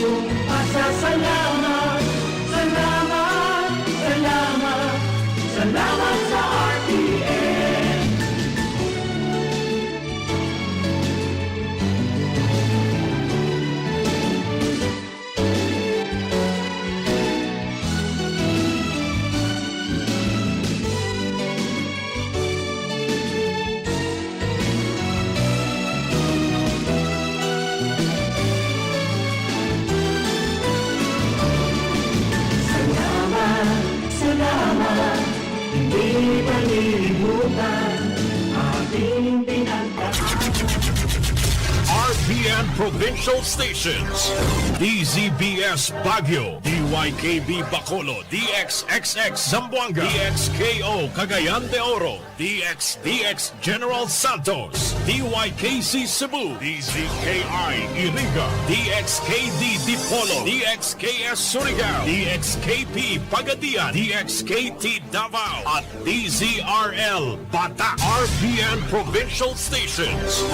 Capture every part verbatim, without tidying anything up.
Pasasalamat, salamat, salamat, salamat sa R T N. Salamat, salamat, hindi malilimutan, ating pinagdaan. R P N Provincial Stations, D Z B S Baguio, D Y K B Bacolod, D X X X Zamboanga, D X K O Cagayan de Oro, D X D X General Santos, D Y K C Cebu, D Z K I Iriga, D X K D Dipolog, D X K S Surigao, D X K P Pagadian, D X K T Davao, at D Z R L Bata. R P N Provincial Stations.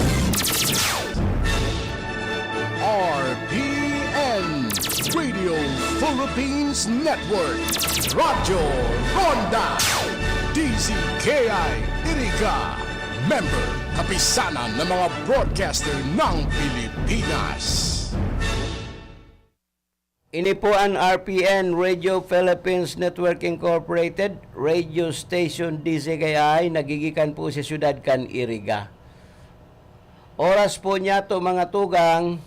R P N, Radio Philippines Network, Radyo Ronda, D Z K I Iriga, member, Kapisanan ng mga Broadcaster ng Pilipinas. Ini po an R P N, Radio Philippines Network Incorporated, radio station D Z K I, nagigikan po sa siyudad kan Iriga. Oras po niyato, mga tugang,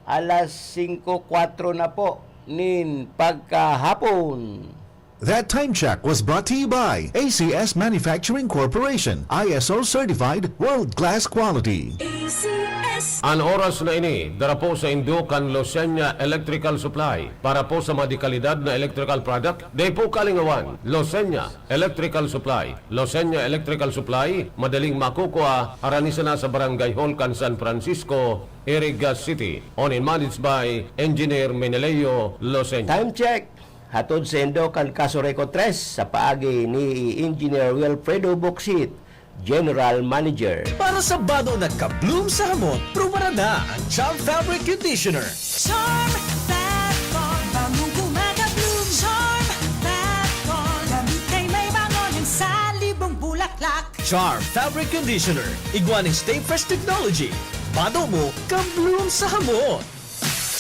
alas singko kwatro na po nin pagkahapon. That time check was brought to you by A C S Manufacturing Corporation, I S O certified, world-class quality. A C S. An oras na ini, dara po saindo kan Losenya Electrical Supply. Para po sa mga dekalidad na electrical product, di po kalingawan, Losenya Electrical Supply. Losenya Electrical Supply, madaling makukua, harani sana sa Barangay Hall kan San Francisco, Iriga City. Owned and managed by Engineer Meneleo Losenya. Time check. Hatod saindo kan Casureco tres sa paagi ni Engineer Wilfredo Boksit, General Manager. Para sa bado na ka-bloom sa hamot, prubaran na ang Charm Fabric Conditioner. Charm Fab Con, bangong gumagabloom. Charm Fab Con, gamit kay may bango ng salibong bulaklak. Charm Fabric Conditioner, igwa nin Stay Fresh Technology. Bado mo, ka-bloom sa hamot.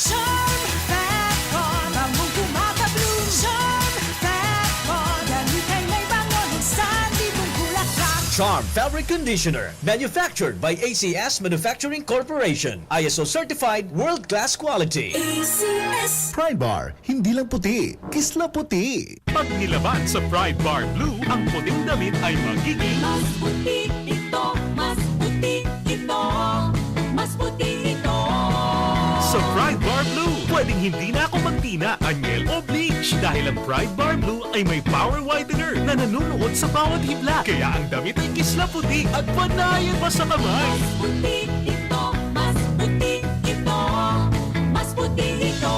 Charm Fab Con, bangong gumagabloom. Charm Fab Con, gamit kay may bango ng salibong bulaklak. Charm Fabric Conditioner, manufactured by A C S Manufacturing Corporation. I S O certified, world-class quality. A C S. Pride Bar, hindi lang puti, kisla puti. Pag nilaban sa Pride Bar Blue, ang puting damit ay magiging mas puti ito, mas puti ito, mas puti ito. Sa Pride Bar Blue, pwedeng hindi na ako magtina, anyel o bleach dahil ang Pride Bar Blue ay may power whitener na nanunuot sa bawat hibla. Kaya ang damit ay kisla puti at panayan pa sa kamay. Mas puti ito, mas puti ito, mas puti ito.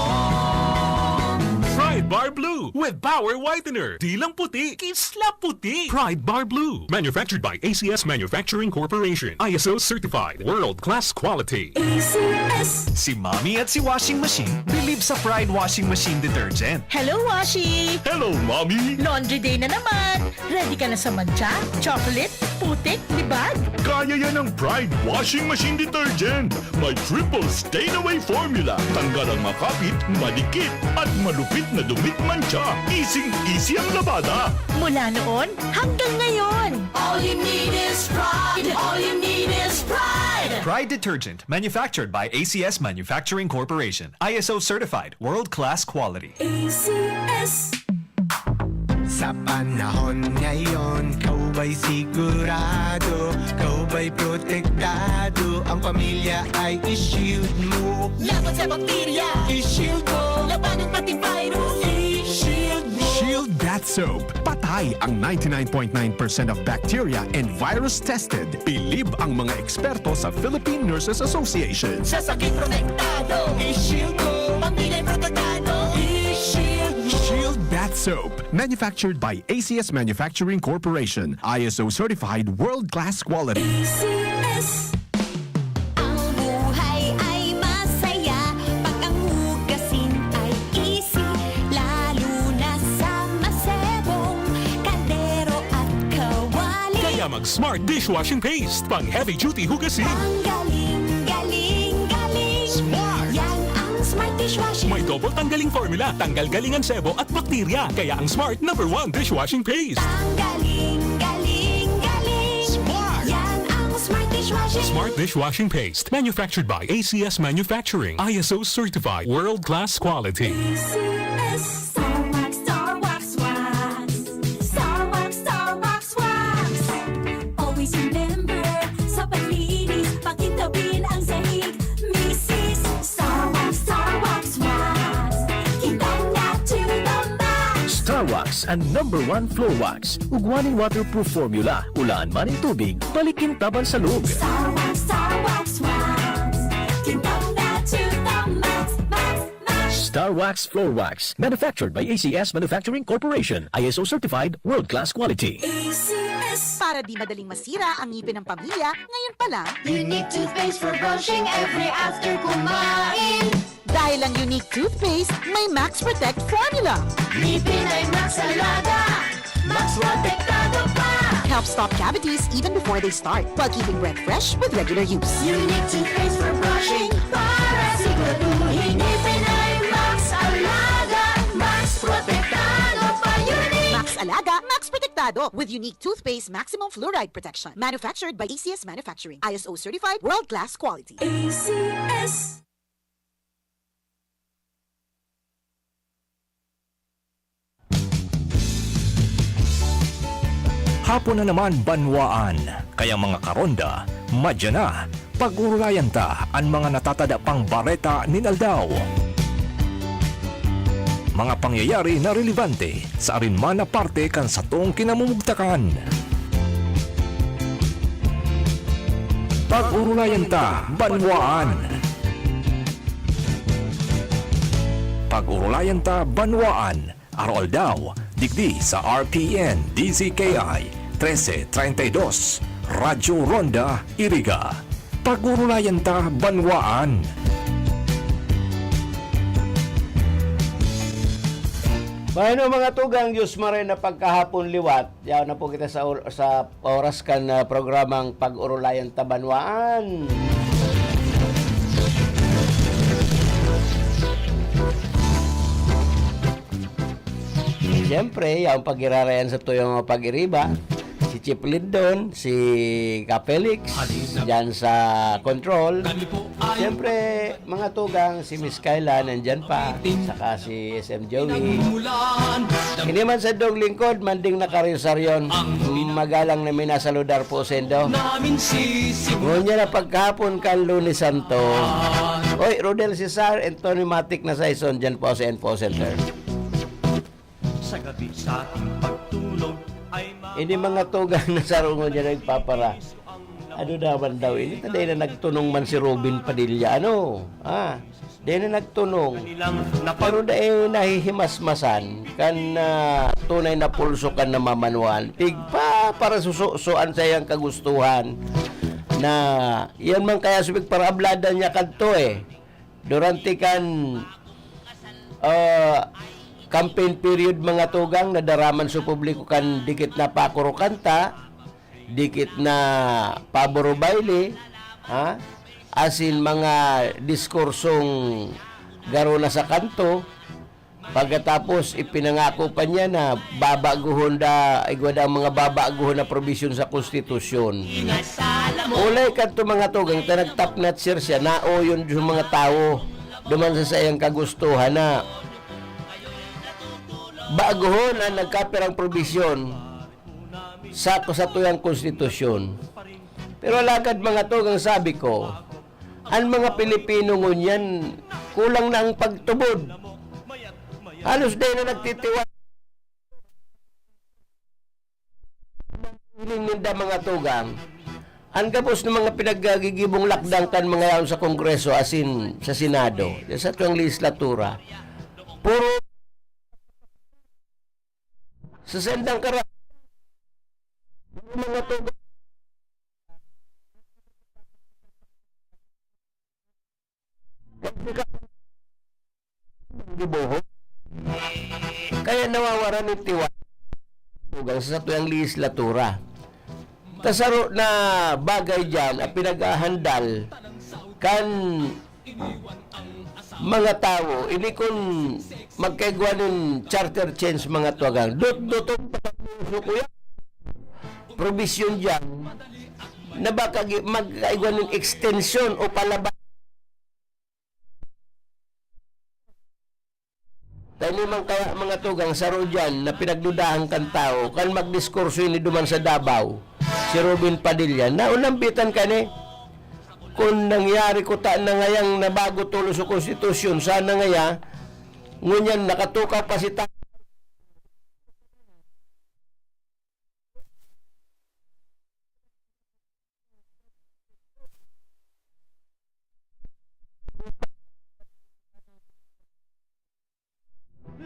Pride Bar Blue with Power Whitener. Di lang puti, kisla puti. Pride Bar Blue. Manufactured by A C S Manufacturing Corporation. I S O certified. World class quality. A C S. Si Mommy at si Washing Machine bilib sa Pride Washing Machine Detergent. Hello, Washi! Hello, Mommy! Laundry day na naman! Ready ka na sa mantsa, chocolate, putik, libag? Kaya yan ng Pride Washing Machine Detergent! May triple stain away formula. Tanggal ang makapit, madikit, at malupit na dumit mantsa. Easing-easy ang labada. Mula noon hanggang ngayon. All you need is Pride. All you need is Pride. Pride Detergent, manufactured by A C S Manufacturing Corporation. I S O certified, world-class quality. A C S. Sa panahon ngayon, ikaw ba'y sigurado? Ikaw ba'y protektado? Ang pamilya ay i-shield mo. Laban sa bakterya, i-shield mo. Labanan pati virus, i-shield mo. Shield Bath Soap. Patay ang ninety-nine point nine percent of bacteria and virus tested. Bilib ang mga eksperto sa Philippine Nurses Association. Sa sakit protektado, i-shield mo. Pamilya protektado, i-shield mo. Shield Bath Soap. Manufactured by A C S Manufacturing Corporation. I S O certified world-class quality. A C S. Ang buhay ay masaya pag ang hugas Smart dishwashing paste, pang heavy duty hugasin. Ang galing, galing, galing. Smart! Yan ang Smart dishwashing. May double tanggaling formula, tanggal galing ang sebo at bakterya. Kaya ang Smart number one dishwashing paste. Ang galing, galing, galing. Smart! Yan ang Smart dishwashing. Smart dishwashing paste, manufactured by A C S Manufacturing, I S O certified, world class quality. A C S. Star Wax, Star Wax Wax. Star Wax, Star Wax Wax. Always remember, sa paglinis, pakintabin ang sahig. Misis, Star Wax, Star Wax Wax. Kintab na to the max. Star Wax, ang number one floor wax. Ugwa nin waterproof formula. Ulaan man nin tubig, balik kintab an salog. Star Wax, Star Wax Wax. Kintab na to the max, max, max. Star Wax Floor Wax, manufactured by A C S Manufacturing Corporation, I S O certified, world-class quality. A C S. Para di madaling masira ang ngipin ng pamilya, ngayon pa lang. Unique toothpaste for brushing every after kumain. Dahil ang Unique Toothpaste may Max Protect Formula. Ngipin ay Max Alaga, Max Protektado pa. Helps stop cavities even before they start, while keeping breath fresh with regular use. Unique Toothpaste for brushing, para siguraduhin ngipin ay Max Alaga, Max Protektado pa. Unique! Max Alaga, Max Protektado, with Unique Toothpaste Maximum Fluoride Protection. Manufactured by A C S Manufacturing. I S O certified, world-class quality. A C S. Hapon na naman, banwaan. Kaya, mga karonda, madya na. Pag-urulayan ta an mga natatada pang bareta nin aldaw. Mga pangyayari na relebante sa arin man na parte kan satong kinamumugtakan. Pag-urulayan ta, banwaan. Pag-urulayan ta, banwaan. Aroaldaw, digdi sa R P N D Z K I trese treinta y dos, Radyo Ronda, Iriga. Pag-urulayan ta, banwaan. Bueno, mga tugang, Diyos maray na pagkahapon liwat. Yaon na po kita sa or-, sa oras kan, ah, programang Pag-urulayan ta, banwaan. Siyempre, yaong pag-irarayan sa tuyang mga pag-iriba, si Chief Lindon, si Ka Felix, dyan sa control. Siyempre, mga tugang, si Miss Kayla, nandyan pa, saka si S M Joey. Ini man sa dog lingkod, manding nakarosaryon, magalang na minasaludar po sendo. Ngunyan na pagkahapon kan Lunes Santo. Oy, Rodel Cesar, Tony Matic na sa Ison, dyan po sa Info Center. Sa gabi sa aking pagtulog ay ma- Ini mga tugang na sarungon niya nagpapara. Ano naman daw ini? Taday na nagtunong man si Robin Padilla. Ano? Ah, di na nagtunong. Kanilang napa- Pero dai nahihimasmasan kan, ah, tunay na pulso kan namamanwaan. Pigpa, para susuan sa iyang kagustuhan. Na, yan man kaya sa pigparaabladan niya kadto eh. Durante kan, ah, campaign period, mga tugang, nadaraman sa publiko kan dikit na pakuro kanta, dikit na paboro baile, ha? Asin mga diskursong garo na sa kanto. Pagkatapos, ipinangako pa niya na babaguhon da, igwa da ang mga babaguhon na probisyon sa konstitusyon. Ulay kadto, mga tugang, ta nagtapnat siya, siya, naoyon sa mga tawo, duman sa saiyang kagustuhan na baguhon ang nagkapirang probisyon sa, sa tuyang konstitusyon. Pero alagad, mga tugang, sabi ko, an mga Pilipino ngunyan, kulang na ang pagtubod. Halos dai na nagtitiwa-, hiling ninda, mga tugang. An gabos na mga pinaggagigibong lakdang kan mga yaon sa Kongreso, asin sa Senado, sa tuyang lehislatura, puro sa sendang kara-, mga tugang. Diboho. Kaya nawawaran nin tiwala tugang sa satuyang lehislatura. Ta saro na bagay diyan, ang pinaghahandal kan mga tawo, ini kun magkaigwa nin charter change, mga tugang, dot-, dotdot pa sa puso ko yan. Probisyon diyan na baka gi-, magkaigwa nin extension o palaba. Tayo naman kaya, mga tugang, saro diyan na pinagdudahan kan tawo, kan magdiskurso ini duman sa Davao, si Robin Padilla, na unambitan kani, kung nangyari ko ta na ngayang nabago tolos sa konstitusyon, sana ngaya, ngunyan nakatukaw pa si ta-,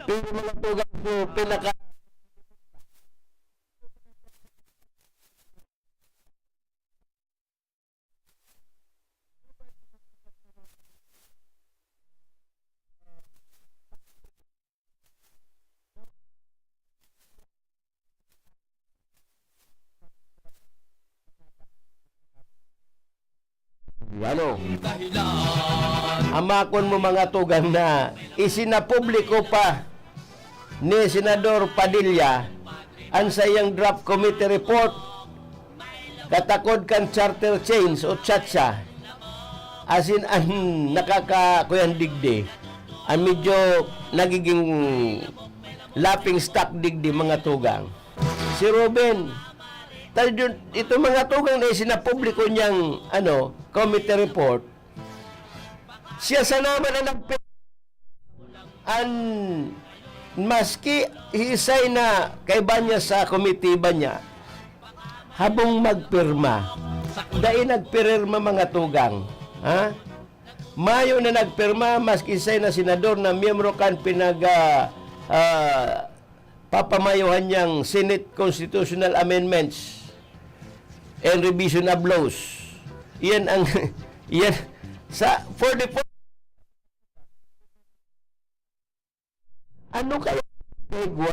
Pero mga tugang ko, pinaka- Ano? Amakon mo, mga tugang, na isinapubliko pa ni Senador Padilla an saiyang draft committee report katakod kan charter change o chacha. Asin an nakaka-, kuyan digdi, an medyo nagiging laughing stock digdi, mga tugang, si Ruben. Tal-, ito, mga tugang, na isinapubliko niyang, ano, committee report, siya sana man ang nagpi-, an maski hisay na kaiba niya sa komitiba niya, habong magpirma. Dai nagpirma, mga tugang. Ha? Mayo na nagpirma, maski hisay na senador na miyembro kan pinag-, ah, ah, papamayohan niyang Senate Constitutional Amendments and Revision of Laws. Iyan ang, iyan, sa forty-four, ano kaya igwa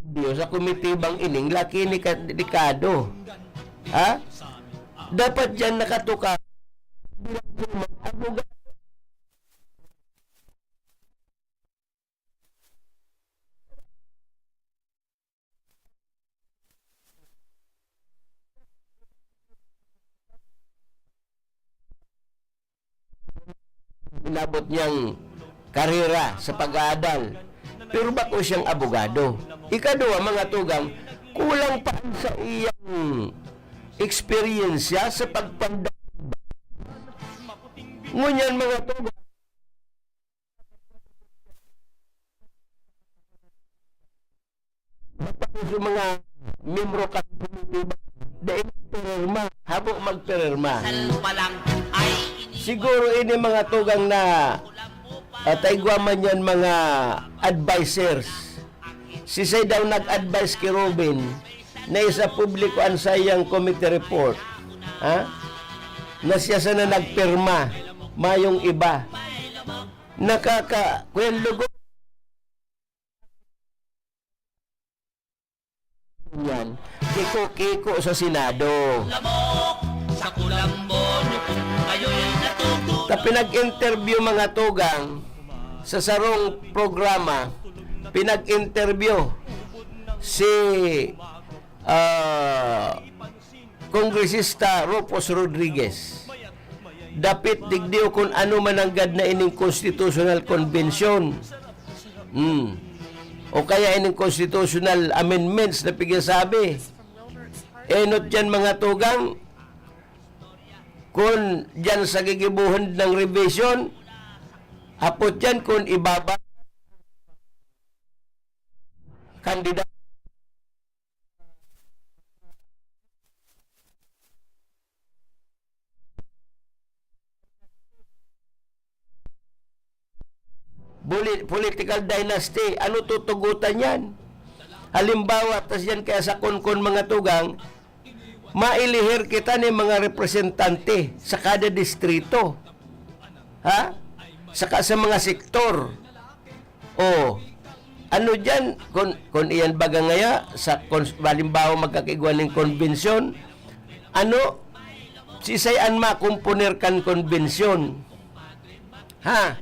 Dios sa komitibang ining laki ni ka-, delikado? Ha? Dapat diyan nakatuka. Inabot niyang karera sa pag-aadal, pero bako siyang abogado. Ikaduwa, mga tugang, kulang pa sa iyang eksperyensya sa pagpanda-, ngunyan, mga tugang, sa mga miyembro kan komitiba, dai magpirma, habo magpirma. Salpa lang. Ay, ini Siguro ini mga tugang na, ah, taigwa man yan mga advisors. Si Say daw nag-advise ki Robin na isapubliko an saiyang committee report. Ha? Na siya sana nagpirma, mayong iba. Nakaka-, kuyan lugo. Yan. Kiko-kiko sa Senado. Lamok sa kulambo, nyo kung kayo'y natutunan. Ta pinag-interview, mga tugang, sa sarong programa, pinag-interview si, ah, Kongresista Rufus Rodriguez. Dapit digdi o kun ano man nanggad na ining constitutional convention. Hmm. O kaya ining constitutional amendments na pigsasabi. Enot yan, mga tugang, kun dyan sa gigibuhon ng revision, apot yan kun ibaba kandidato. Buli-, political dynasty, ano tutugutan yan? Halimbawa, tas yan kaya sa Concon, mga tugang, mailihir kita ni mga representante sa kada distrito. Ha? Saka sa mga sektor. Oh, ano diyan, kun, kun iyan baga ngaya, sa, kun, halimbawa, magkakaigwa nin konbensyon, Ano? Sisay an makomponer kan konbensyon? Ha?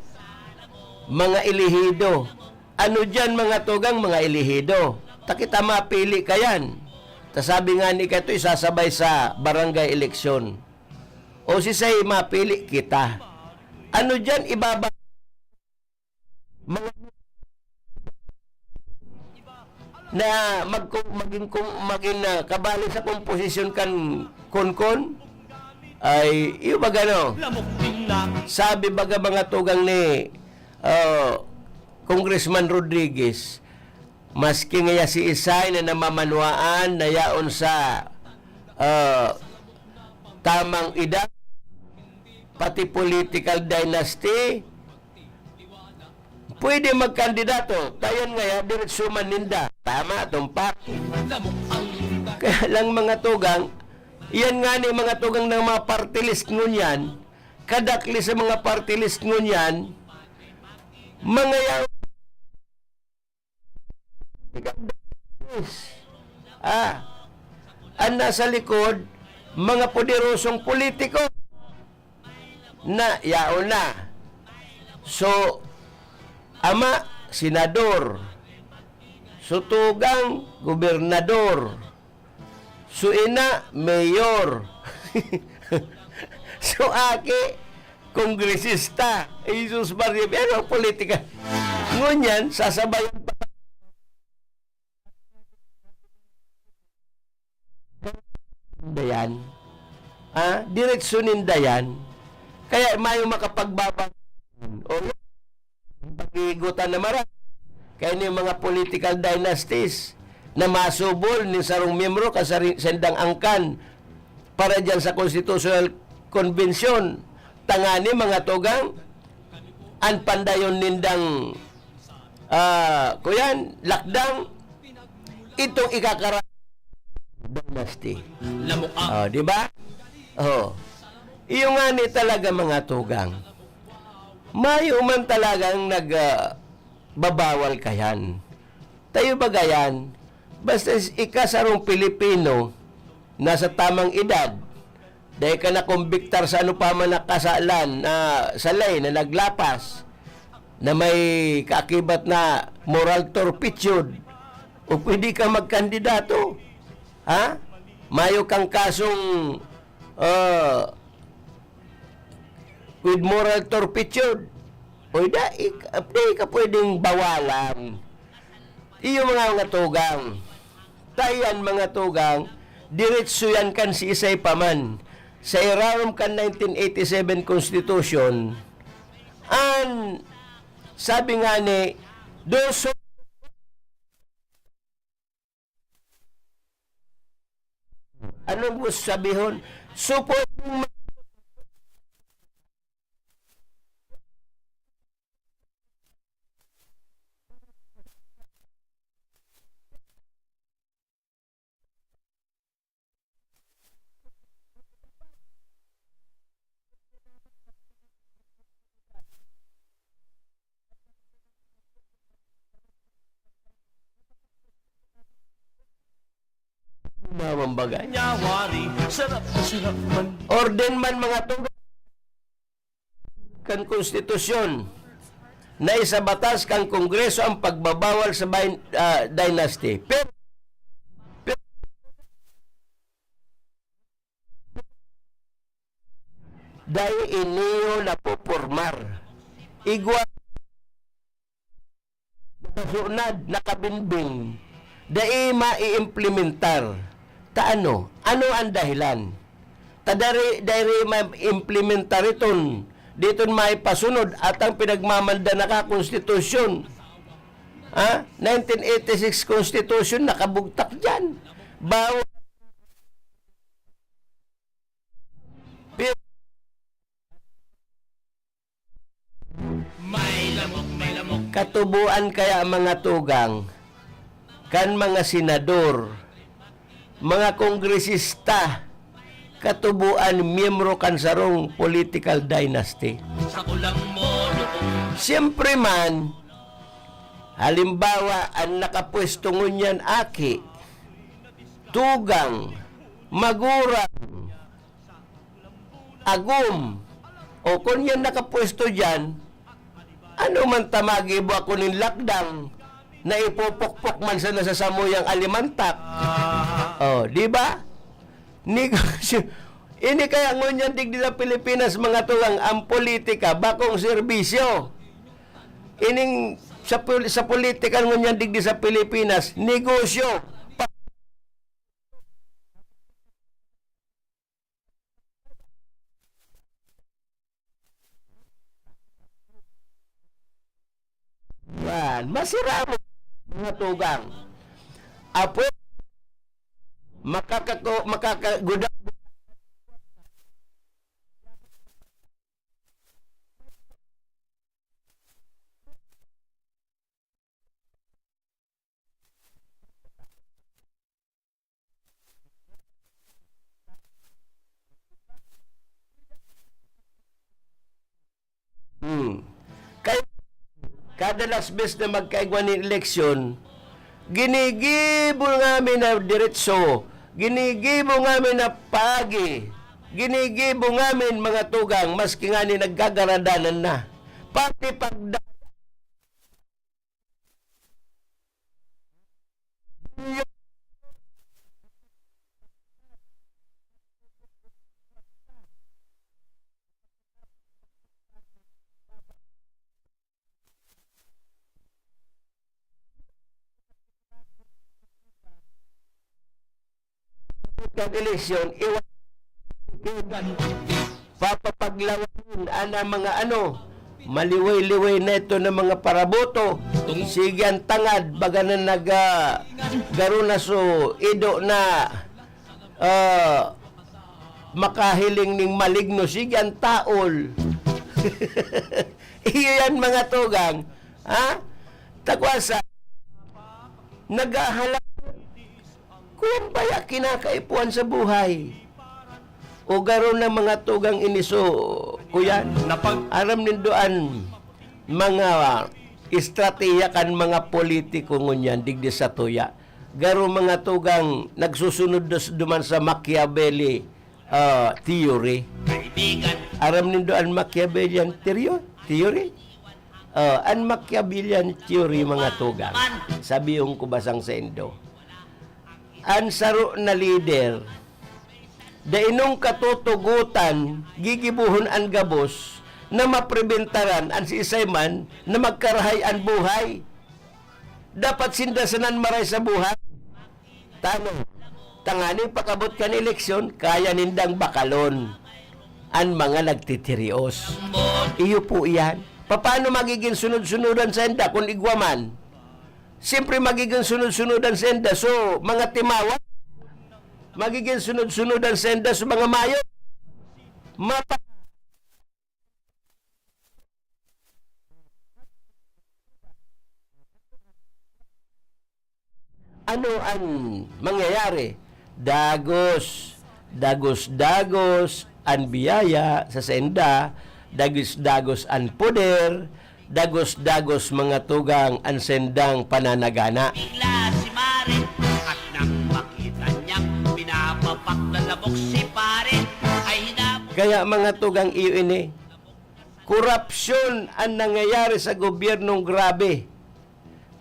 Mga elehido. Ano diyan, mga tugang, mga elehido? Ta kita mapili kayan. Ta sabi nga ni kato, isasabay sa barangay eleksyon. O sisay mapili kita? Ano diyan ibaba mga na magko-, maging kom-, maging, ah, kabali sa komposisyon kan konkon? Ay, iyo ba gano? Sabi baga mga tugang ni, ah, Congressman Rodriguez, maski ngaya si Isay na namamanwaan na yaon sa, ah, tamang edad, pati political dynasty, pwede magkandidato. Tayon ngaya, diretso man ninda. Tama, tumpak. Kaya lang, mga tugang, iyan nga ni mga tugang ng mga party list ngunyan, kadakli sa mga party list ngunyan, mga yaw-, ah, ang nasa likod, mga poderosong politiko. Na, yaon na. So, ama, senador. So, tugang, gobernador. So, ina, mayor. So, aki, kongresista. Jesus Maria, pero ang politika. Ngunyan, sasabayan pa ninda yan. Ah, diretso ninda yan. Kaya mayo makapagbaba-, o, pag-iigutan na mara. Kaya ni mga political dynasties na masubol ni sarong miyembro kan sari-, sendang angkan para diyan sa Constitutional Convention. Tangani, mga tugang, an pandayon nindang, ah, kuyan, lakdang, itong ikakara-, dynasty. Oh, di ba? Oh. Iyo nga ni talaga, mga tugang. Mayo man talagang nag, ah, babawal kayan. Tayo ba gayan? Basta is-, ika sarong Pilipino, nasa tamang edad, dai ka nakombiktar sa ano pa man na kasalan na salay na naglapas, na may kaakibat na moral turpitude, o pwede ka magkandidato. Ha? Mayo kang kasong, ah, with moral turpitude. Oy, da, ik-, di ka pwedeng bawalan. Iyo mga, mga tugang. Tayan, mga tugang, diretso yan kan siisay pa man. Sa irarom kan nineteen eighty-seven Constitution, an sabi nga ni, dos Ano mo sabihon? Supot mong ma-, Mawang bagay. Nyawari, sarap, sarap man. Orden man, mga tugang, kan konstitusyon na isabatas kan Kongreso ang pagbabawal sa bain-, ah, dynasty. Pero, pero, dai iniyo napopormar. Igwa nakasunad, nakabinbing, dai maiimplementar. Ta ano? Ano ang dahilan? Ta dari, dai ma-implementar iton, diton maipasunod at ang pinagmamanda na ka konstitusyon. Ha? Nineteen eighty-six Constitution, nakabugtak diyan. Bawal Pi-, May lamok, may lamok. Katuboan kaya, mga tugang, kan mga senador, mga kongresista, katuboan miyembro kan sarong political dynasty? Sa kulang mo, noon. Siyempre man, halimbawa, ang nakapwesto ngunyan aki, tugang, magurang, agom. O kun yan nakapwesto diyan, ano man ta magibo ako nin lakdang na ipupukpok man sana sa samuyang alimantak. Oh, di ba? Negosyo. Ini kaya ngunyan digdi sa Pilipinas, mga tugang, ang politika, bakong serbisyo. Ining sa pol-, sa politika ngunyan digdi sa Pilipinas, negosyo. Pa- Yan, masira mo, mga tugang. Apo, makakako-, makakaguda-, Hmm. Kaya, kada last bes na magkaigwa nin eleksyon, ginigibo ngamin na diretso, ginigibo ngamin na paagi, ginigibo ngamin mga tugang, maski ngani nagkagaradanan na. Pati pagda- Kan eleksyon, iwa-, papapaglawanin ana mga ano, maliway-liway na ito na mga paraboto. Sige ang tangad, baga na nag, ah, garo na so, ido na, ah, makahiling ning maligno. Sige ang taol. Iyo yan, mga tugang. Ha? Takwasa, naghahalang Kuyan baya kinakaipuhan sa buhay? O garo na mga tugang iniso, kuyan? Napag- Aram nindo an mga estratehiya kan mga politiko ngunyan digdi sa tuya. Garo mga tugang nagsusunod dos-, duman sa Machiavelli, ah, theory. Aram nindo an Machiavellian theory? Theory? Ah, an Machiavellian theory, mga tugang. Sabihon ko basang saindo. An saro na lider, dai nung katutugotan, gigibohon an gabos na mapribentaran an siisay man na magkarahay an buhay. Dapat sinda sanan maray sa buhay. Tano, tanganing pag-abot kan eleksyon, kaya nindang bakalon an mga nagtitirios. Iyo po iyan. Papaano magiging sunod-sunudan sa inda kun igwa man? Siyempre, magiging sunod-sunudan sa inda. So, mga timawa, magiging sunod-sunudan sa inda. So, mga mayo, mapa- Ano an mangyayari? Dagos, dagos-dagos an biyaya sa sainda, dagos-dagos an poder, dagos-dagos, mga tugang, an saindang pananagana. Bigla si Mare, at nang makita niyang pinapapak na lamok si Pare, ay hinabol. Kaya, mga tugang, iyo ini, korapsyon an nangyayari sa gobyernong grabe.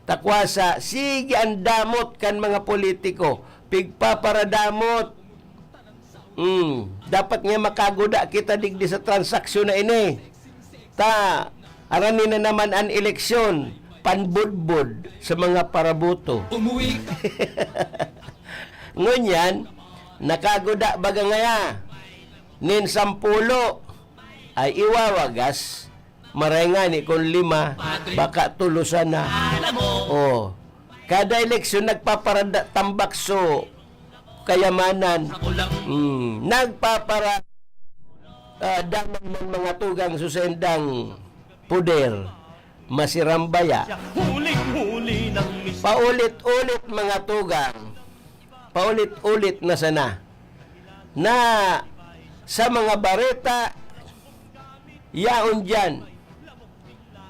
Takwasa, sige an damot kan mga politiko. Pigpaparadamot. Hmm, dapat nga makaguda kita digdi sa transaksyon na ini. Ta, arani na naman an eleksyon, panbudbod sa mga paraboto. Umuwi ka. Ngunyan, nakaguda baga ngaya nin sampulo ay iwawagas. Maray ngani kun lima, baka tulo sana. Oh. Kada eleksyon, nagpaparada tambak so kayamanan. Hmm. Nagpapara-, ah, damang ng mga tugang so saindang poder. Masirambaya. Paulit-ulit, mga tugang. Paulit-ulit na sana. Na sa mga bareta, yaon diyan.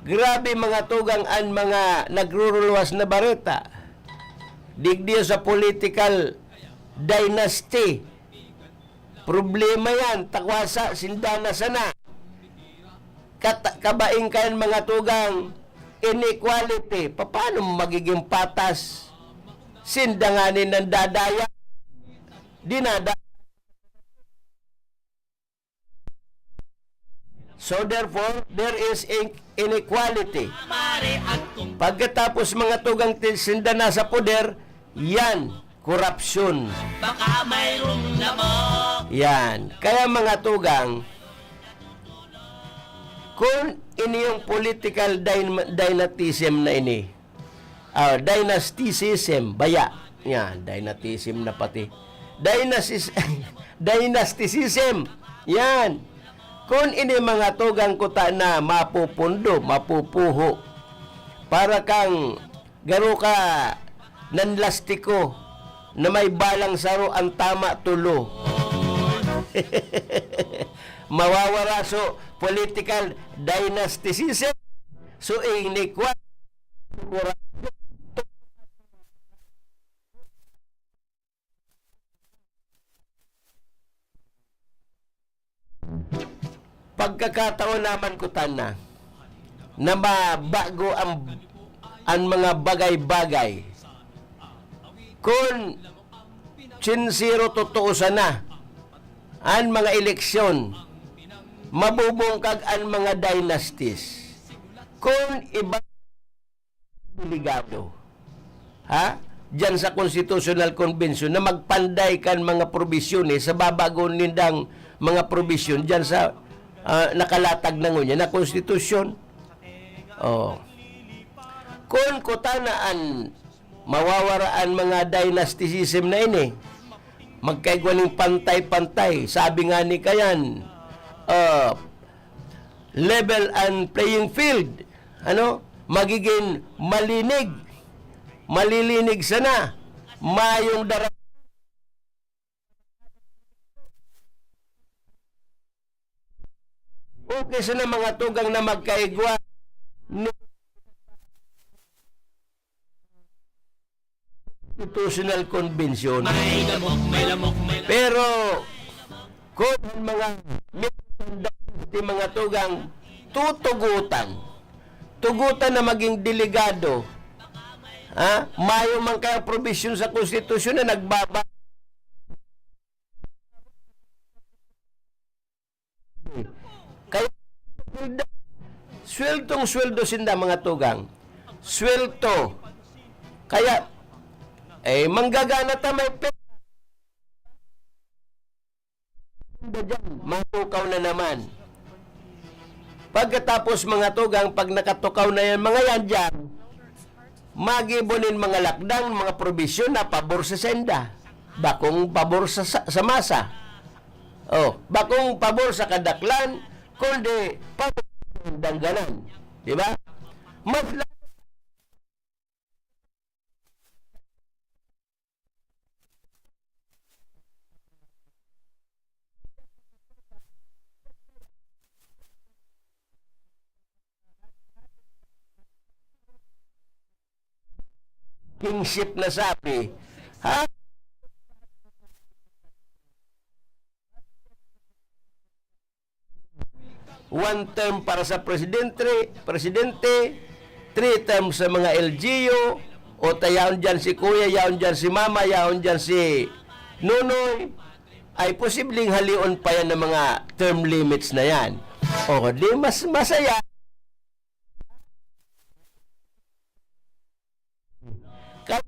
Grabe, mga tugang, an mga nagruruluwas na bareta. Digdi sa political dynasty. Problema yan. Takwasa, sinda na sana. Kat-, kabaing kayan, mga tugang, inequality. Paano magiging patas? Sinda nga ni nandadaya. Dinada. So therefore, there is in-, inequality. Pagkatapos, mga tugang, ti-, sinda na sa poder, yan, korupsyon. Baka mayroong lamok. Yan. Kaya, mga tugang, kung ini yung political dyn-, dynasticism na ini, ah, dynasticism, baya. Yan, dynasticism na pati. Dynastis-, dynasticism. Yan. Kung ini, mga tugang, kuta na mapupundo, mapupuho, para kang garo ka nanlastiko na may balang saro, ang tama, tulo. Mawawara so political dynasticism. So, inequality, pagkakataon naman, kuta na, na mabago ang, ang mga bagay-bagay. Kun sincero, totoo sana an mga eleksyon, mabubungkag an mga dynasties. Kun iba delegado, ha? Diyan sa Constitutional Convention na magpanday kan mga probisyones sa babago nindang mga probisyon diyan sa, ah, nakalatag na ngunyan na konstitusyon. Oh. Kun kuta na an mawawara an mga dynasticism na ini, magkaigwa ning pantay-pantay. Sabi nga ni kayan, ah, level and playing field. Ano? Magiging malinig. Malilinig sana. Mayong dara-, okay sana, mga tugang, na magkaigwa ni Constitutional Convention. May lamok, may lamok, may lamok. Pero, kung ang mga, mga tugang tutugutan, tugutan na maging delegado, ha? Mayo man kaya probisyon sa konstitusyon na nagbaba-, kaya, sweltong-sweldo sinda, mga tugang. Swelto. Kaya, eh, manggagana ta may pe-, matukaw na naman. Pagkatapos, mga tugang, pag nakatukaw na yan, mga yan dyan, magibo nin mga lakdang, mga probisyon na pabor sa senda. Bakong pabor sa, sa, sa masa. Oh, bakong pabor sa kadaklan, kundi pabor sa dangganan. Di ba? Mas la-, kingship na sabi, ha? One term para sa presidente, presidente, three term sa mga L G U, o ta yaon dyan si Kuya, yaon dyan si Mama, yaon dyan si Nonoy, ay posibleng halion pa yan ng mga term limits na yan. O, di mas masaya. Ka-,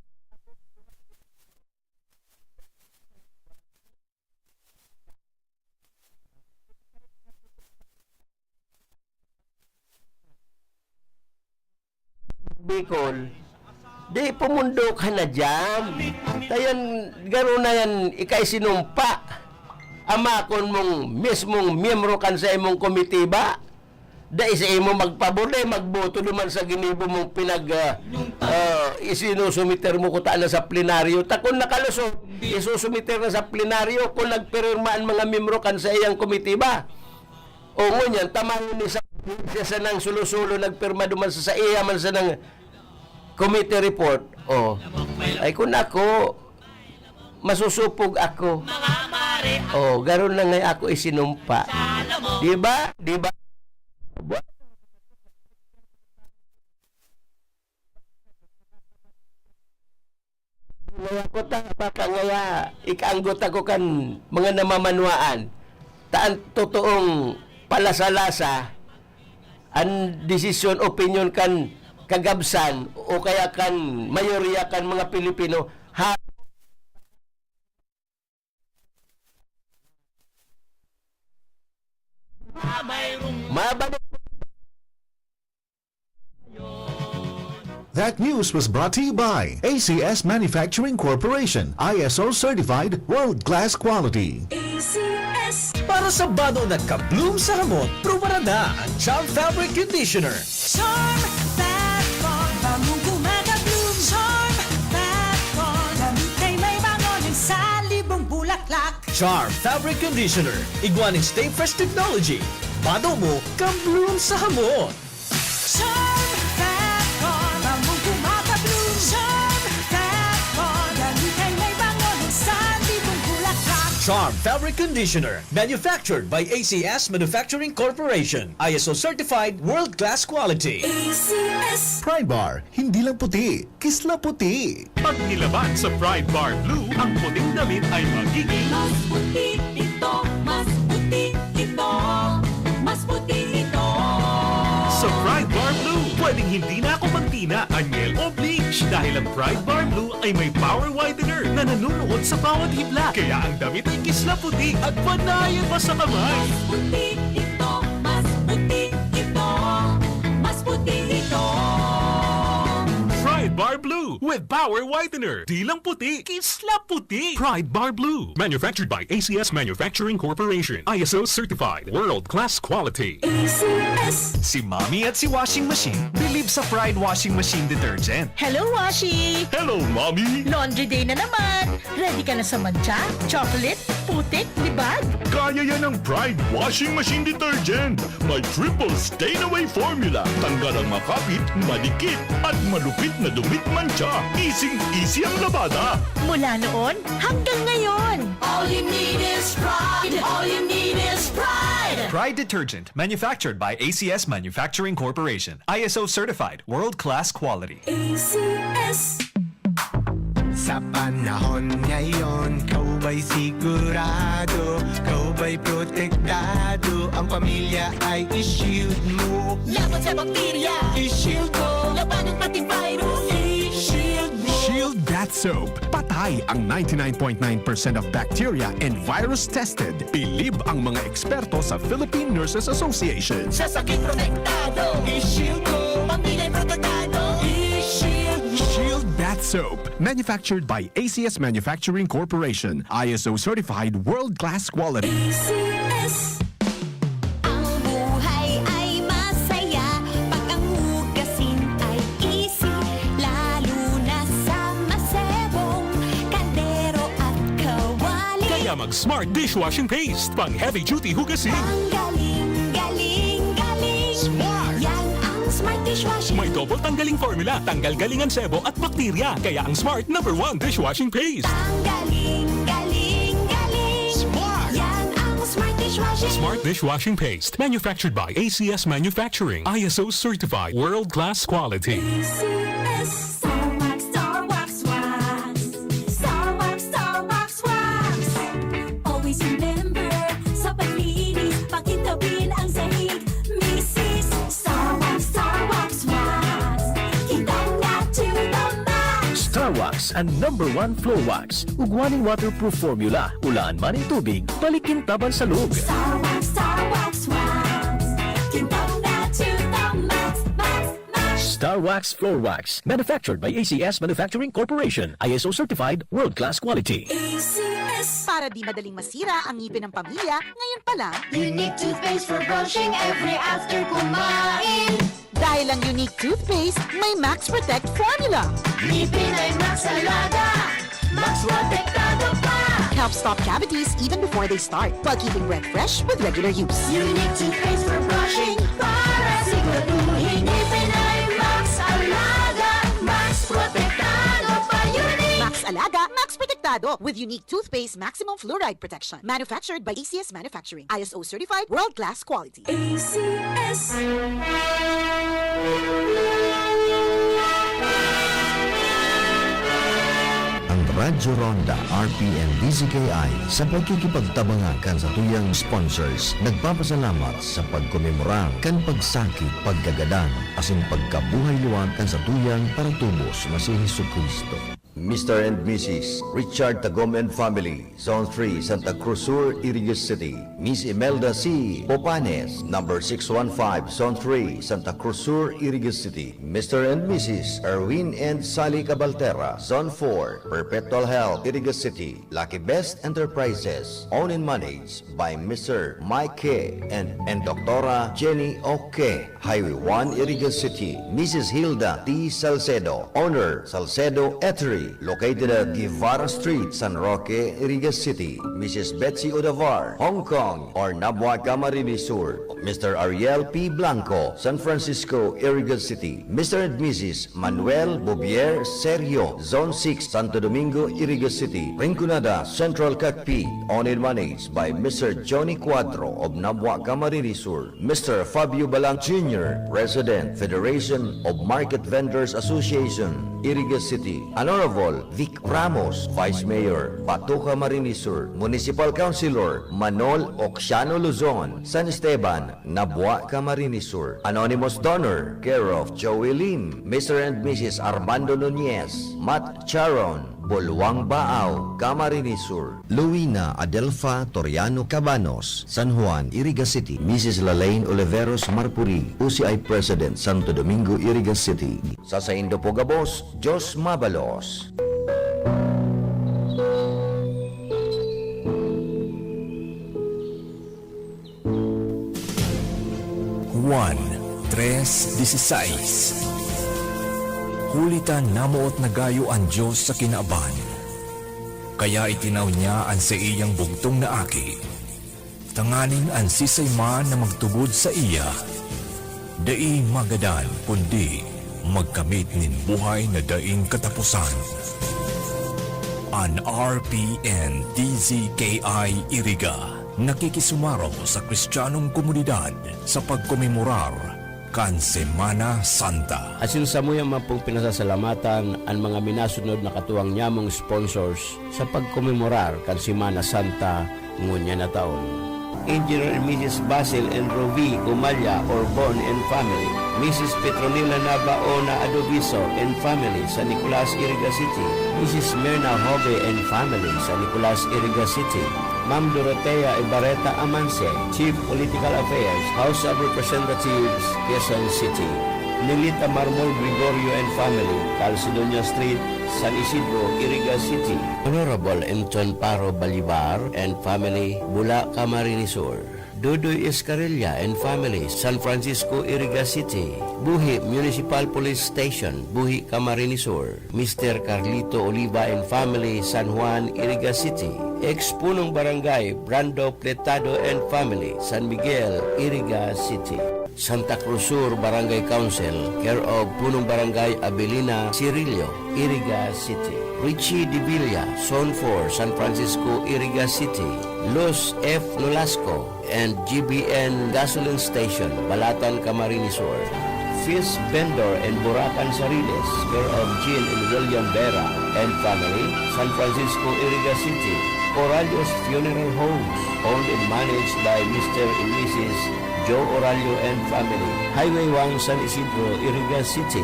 Bicol, di pumundok ka na dyan. Tayan, garo na yan, ikaisinumpa. Amakon mong mismong miyembro kan sa imong komitiba. Dai sa imo magpabor, dai magboto duman sa ginibo mong pinag, ah, ah, isinusumiter mo kuta na sa plenaryo. Ta kun nakalusot, isusumiter na sa plenaryo kun nagpirma an mga miyembro kan sa iyang komitiba. O ngunyan, tamayon ni sa, siya sanang solo-solo nagpirma duman sa, sa iya man sanang committee report. O. Ay, kun ako, masusupog ako. Oh, garo na nga ako isinumpa. Di ba? Di ba? Ngaya ko ta, baka ngaya ikaanggot ako kan mga namamanwaan. Ta an totoong palasa-lasa, an desisyon, opinyon kan kagabsan o kaya kan mayoriya kan mga Pilipino, ha, mabalik. That news was brought to you by A C S Manufacturing Corporation, I S O certified, world-class quality. A C S. Para sa bado na ka-bloom sa hamot, pruba na ang Charm Fabric Conditioner. Charm Fab Con, bangong gumagabloom. Charm Fab Con, damit ay may bango ng salibong bulaklak. Charm Fabric Conditioner, igwa nin Stay Fresh Technology. Bado mo, ka-bloom sa hamot. Charm Fab Con, bangong gumagabloom. Charm Fab Con, damit ay may bango ng salibong bulaklak. Charm Fabric Conditioner, manufactured by A C S Manufacturing Corporation. I S O certified, world-class quality. A C S. Pride Bar, hindi lang puti, kisla puti. Pag nilaban sa Pride Bar Blue, ang puting damit ay magiging Mas puti ito, mas puti ito, mas puti ito. Sa Pride Bar Blue, pwedeng hindi na ako magtina, anyel o bleach dahil ang Pride Bar Blue ay may power whitener na nanunuot sa bawat hibla. Kaya ang damit ay kisla puti at panayan pa sa kamay. Mas puti ito, mas puti ito, mas puti ito. Pride Bar Blue with power whitener. Di lang puti, kisla puti. Pride Bar Blue. Manufactured by A C S Manufacturing Corporation. I S O certified. World class quality. A C S. Si Mommy at si Washing Machine bilib sa Pride Washing Machine Detergent. Hello, Washi! Hello, Mommy! Laundry day na naman! Ready ka na sa mantsa, chocolate, putik, libag? Kaya yan ng Pride Washing Machine Detergent. May triple stain away formula. Tanggal ang makapit, madikit, at malupit na dumit mantsa. Easy-easy ang labada. Mula noon hanggang ngayon. All you need is pride. All you need is pride. Pride Detergent, manufactured by A C S Manufacturing Corporation. I S O certified, world-class quality. A C S. Sa panahon ngayon, ikaw ba'y sigurado? Ikaw ba'y protektado? Ang pamilya ay i-shield mo. Laban sa bakterya, i-shield mo. Labanan pati virus, i-shield mo. Shield Bath Soap. Patay ang ninety-nine point nine percent of bacteria and virus tested. Bilib ang mga eksperto sa Philippine Nurses Association. Sa sakit protektado, i-shield mo. Pamilya protektado, i-shield mo. Shield Bath Soap. Manufactured by A C S Manufacturing Corporation. I S O certified world-class quality. A C S. Ang buhay ay masaya pag ang hugasin ay easy, lalo na sa masebong kaldero at kawali. Kaya mag-Smart Dishwashing Paste. Pang heavy duty hugasin. Ang galing, galing, galing. Smart! Yan ang Smart Dishwashing. May double tanggaling formula. Tanggal galing ang sebo at bakterya. Kaya ang Smart number one dishwashing paste. Ang galing, galing, galing. Smart! Yan ang Smart Dishwashing. Smart Dishwashing Paste. Manufactured by A C S Manufacturing. I S O certified. World class quality. A C S. Star Wax, Star Wax, Wax. Star Wax, Star Wax, Wax. Always remember, sa paglinis, pakintabin ang sahig. Misis, Star Wax, Star Wax, Wax. Kintab na to the max. Star Wax, ang number one floor wax. Ugwa nin waterproof formula, ulaan man nin tubig, balik kintab an salog. Star Wax, Star Wax, Wax. Kintab na to the max, max, max. Star Wax Floor Wax, manufactured by A C S Manufacturing Corporation, I S O certified, world-class quality. A C S. Para di madaling masira ang ngipin ng pamilya, ngayon pa lang, Unique toothpaste for brushing every after kumain. Dahil ang Unique Toothpaste may Max Protect Formula. Ngipin ay Max Alaga, Max Protektado pa. Helps stop cavities even before they start, while keeping breath fresh with regular use. Unique toothpaste for brushing para siguraduhin ngipin ay Max Alaga, Max Protektado pa. Unique. Max Alaga, Max Protektado. Ado with unique toothpaste maximum fluoride protection. Manufactured by A C S Manufacturing. I S O certified, world-class quality. A C S. Ang Radyo Ronda, R P N D Z K I, sa pagkikipagtabangan kan satuyang sponsors, nagpapasalamat sa pagkomemorar kan pagsakit, pagkagadan, asin pagkabuhay liwat kan satuyang paratubos na si Jesu-Cristo. Mister and Missus Richard Tagom and family, Zone three, Santa Cruz Sur, Iriga City. Miss Imelda C. Popanes, number six one five, Zone three, Santa Cruz Sur, Iriga City. Mister and Missus Erwin and Sally Cabaltera, Zone four, Perpetual Health, Iriga City. Lucky Best Enterprises, owned and managed by Mister Mike K. and, and Doctora Jenny O K. Highway one, Iriga City. Missus Hilda T. Salcedo, owner, Salcedo Eatery, located at Guevara Street, San Roque, Iriga City. Missus Betsy Odavar, Hong Kong, or Nabua, Camarines Sur. Mister Ariel P. Blanco, San Francisco, Iriga City. Mister and Missus Manuel Bouvier Serio, Zone six, Santo Domingo, Iriga City. Rinconada, Central Cacpi, owned and managed by Mister Johnny Cuadro of Nabua, Camarines Sur. Mister Fabio Balang Junior, President, Federation of Market Vendors Association, Iriga City. Honorable Vic Ramos, Vice Mayor, Bato, Camarines Sur. Municipal Councilor Manol Oxiano Luzon, San Esteban, Nabua, Camarines Sur. Anonymous donor, care of Joey Lim, Mister and Missus Armando Nunez, Matt Charon, Bulwang Baao, Camarines Sur. Luina Adelfa Toriano Cabanos, San Juan, Iriga City. Missus Lalaine Oliveros Marpuri, O C I President, Santo Domingo, Iriga City. Sa saindo po gabos, Diyos mabalos. Juan tres dieciséis. Huli ta namoot na gayo an Dios sa kinaban, kaya itinaw niya an saiyang bugtong na Aki, tanganing an siisay man na magtubod saiya, dai magadan, kundi magkamit nin buhay na daing kataposan. An R P N D Z K I Iriga nakikisumaro sa Kristiyanong komunidad sa pagkomemorar kan Semana Santa. Asin samuya man pong pinasasalamatan an mga minasunod na katuwang nyamong sponsors sa pagkomemorar kan Semana Santa ngunyan na taon. Engineer and Missus Basil and Rovi Gumalla Orbon and family, Missus Petronila Nabaona Adoviso and family, San Nicolas, Iriga City, Missus Mirna Jove and family, San Nicolas, Iriga City, Ma'am Dorotea Ibarreta Amanse, Chief Political Affairs, House of Representatives, Quezon City, Nelita Marmol Gregorio and family, Calcedonia Street, San Isidro, Iriga City. Honorable Enchon Paro Balibar and family, Bula, Camarines Sur. Dudoy Escarilla and family, San Francisco, Iriga City. Buhi Municipal Police Station, Buhi, Camarines Sur. Mister Carlito Oliva and family, San Juan, Iriga City. Ex-punong barangay, Brando Pletado and family, San Miguel, Iriga City. Santa Cruz Sur Barangay Council, care of Punong Barangay Abelina Cirillo, Iriga City. Richie Divilla, Zone four, San Francisco, Iriga City. Luz F. Nolasco and G B N Gasoline Station, Balatan, Camarines Sur. Fish Vendor and Burakan Sariles, care of Jean and William Vera and family, San Francisco, Iriga City. Oralio's Funeral Homes, owned and managed by Mister and Missus Joe Oralio and family, Highway one, San Isidro, Iriga City.